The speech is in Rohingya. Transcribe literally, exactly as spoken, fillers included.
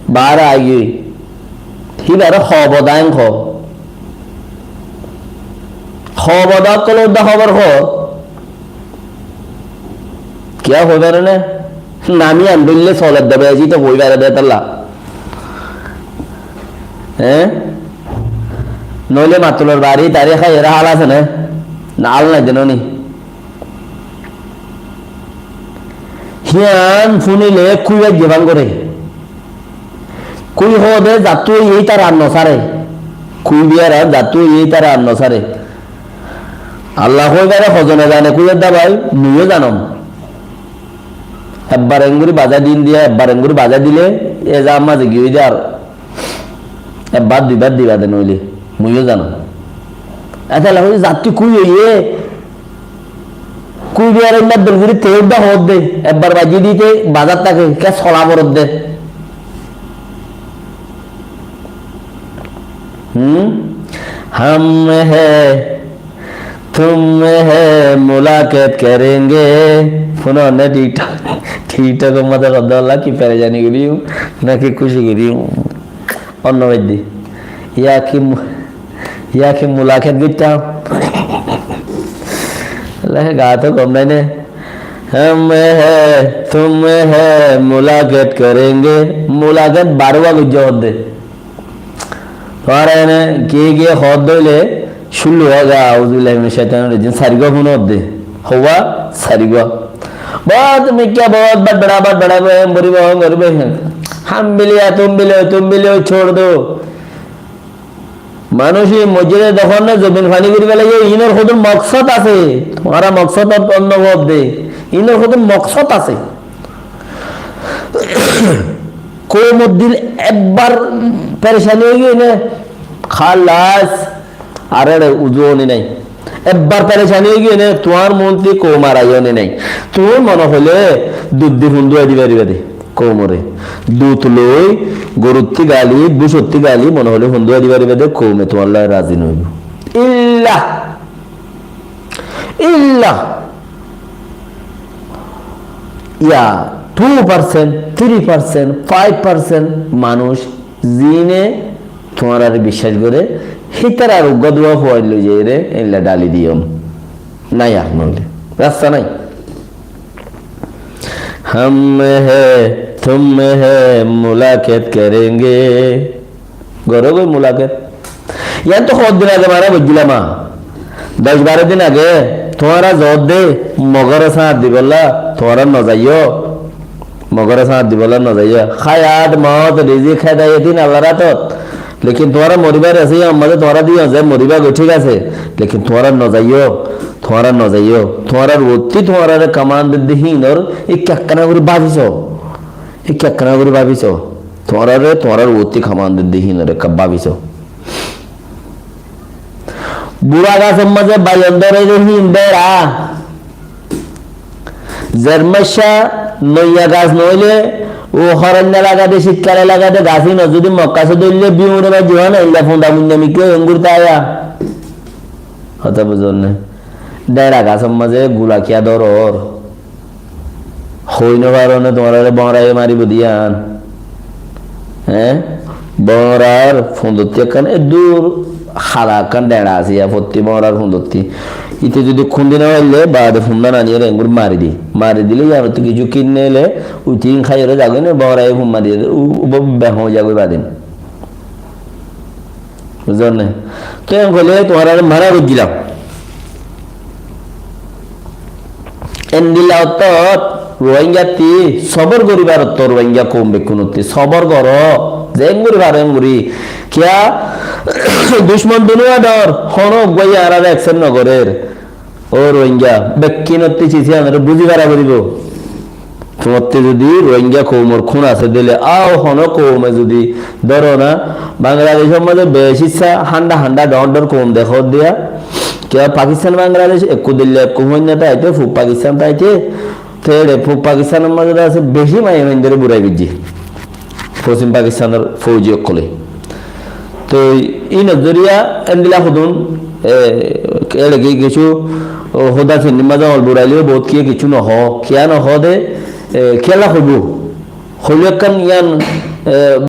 Baáre aigiyói. Híbare hobodain hoó. Hoboda ókkolor uddá hóbor hoó. Kiyá hoói fare né? Nami an dóille soler de, beci to hoói fare de tolla. Eé? Noóile matulor bari tari hái, ere hál asé né? Na, hál nai de noni. Híyan fúnile kúi aijjé fán goré. Kúi hoóde zattú óiye ítara ar nosáre. Kúi biyara zattú óiye ítara ar nosáre. Allah hoói fare hozone zane kúi edda bái, muiyó zanom. Ebbar engori bazá din diya, ebbar engori bazá dile, e za mazé giyói de ar. Ebbar duibar diba de noóile, muiyó zanom. Etolla hoói zattú kúi óiye, Kúi biyar ainna dol gorí te uddá hoódde, ebbar baijjé dite bazar táke, ke sola foredde. Hmm? ہم ہیں، تم ہیں، ملاقات کریں گے۔ Fúno né TikTok, TikTok or mazé hoódde Allah ki perecani gorí, naki kúci gorí. Onno baidde. Ya ki mu-, ya ki mulakat goittám? Lé, gaa to gom nai ne. Hum hai, tum hai, mulakat karenge. Mulakat barwa goijjé hoódde. Tuáñra ene kiye kiye hoódde óile, cúllu wá ga, auzubillahi minash shaitanir rajim, sarigwá fúno hoódde. Houwa, sarigwá. Bout mikká, bout bat bera, bat bera, bout em goribo, em goribo, em. Ham bhi liya, tum bhi lo, tum bhi lo, chhod do. Manúic mosjide dohón ne zobin fani gori félaiye, inor hodún moksod asé. Tuáñra moksod onno bad de. Inor hodún moksod asé. Koumor dil ekbar perecani ói giyé ne, halas. Ar ere uzu oni nai. Ebbar perecani ói giyé ne, tuáñr muúnti koum ar aiyó ni nai. Tuñí mone hoilé dut di funduwai di faribá de koumore. Dut loi, goruttí gali, búcottí gali, mone hoilé funduwai di faribá de, koume tuáñlla razi noibo. Illa, illa, ya, two percent, three percent, five percent manúic zine tuáñrare biccác goré, hítarar uggúa duwa fuain loi zaiyóre, eilla dhali diyum. Nai ar noóile. Rasta nai. Hum hai, tum hai, mulakat karenge. Goró goi mulakat. Yián to hoddin age mara goijjílam. Doc baró din age, tuáñra zoódde, mogore sáñt dibolla, tuáñra nozaiyó. Mogore sáñt dibolla nozaiyó. Háyat, moót, rizik, hédayot ín Allar átot. Lekin tuáñra moribár asé, yían mazé tuáñra diyó ze moribá goi, thík asé. Lekin tuáñra nozaiyó, tuáñra nozaiyó. Tuáñrar uottí tuáñrare kaman dedde híinor, ikká ekkána gorí báfi soó. Ikká ekkána gorí báfi soó. Tuáñrare, tuáñrar uottí kaman dedde híinor ekká báfi soó. Bura gasór mazé baiyon dóre de híin dera. Zer maicá noiya gas noóile, u horainna lagade, cítkale lagade, gas híinot zudi mokká só dóille, biuñre maijjé hone, eilla funda muinna mikká engur táya. Hotá buzón né? Dera gasór mazé gula kiyá dórór? Hoi no faro né tuáñrare bóñraye maribó de yían? Eé? Bóñrar fundottí ekkán eddur hala ekkán deñça asé, yá fottí bóñrar fundottí. Íte zudi kundi no faille, baade funda naniyóre engur mari di. Mari dile yíanottú kissú kinne ele, uite ín háiyore zagói né, bóñraye fun mari diyé, u-, u-, behón ói zagói baade. Buzón né? Toi en hoilé tuáñrare mana goijjílam. Endilla ottót Ruáingattí sobor goríbar ottót Ruáinga koum bekkúnottí sobor goró. Zeén gorí faro eén gorí. Kiyá? Ducmon dunúa dór, honó uggúaye añáráre accept nogorér. Ó Ruáinga, bekkúnottí cisí añáre buzí fara foribó. Tuáñttí zudi Ruáinga koumor kún asé dile, aó honó koume zudi dóro na, Bangladecór mazé beci issá hánda hánda dhoóñr dhoóñr koum dekó diya. Kiyá Pakistan Bangladec ekku dilla ekku fúainna táite, fub Pakistan táite, te ere fub Pakistanor mazé de asé beci maiyafuaindóre burai goijjé. Foccím Pakistanor fouji ókkolé. Toi, í nozoriya endilla hodún, e, ere ki kissú, o, hoda sinni mazé ol buraileyó bout kiyé kissú nohó, kiyá nohó de, e, kiyólla hoibó. Hoilé ekkán yían, e,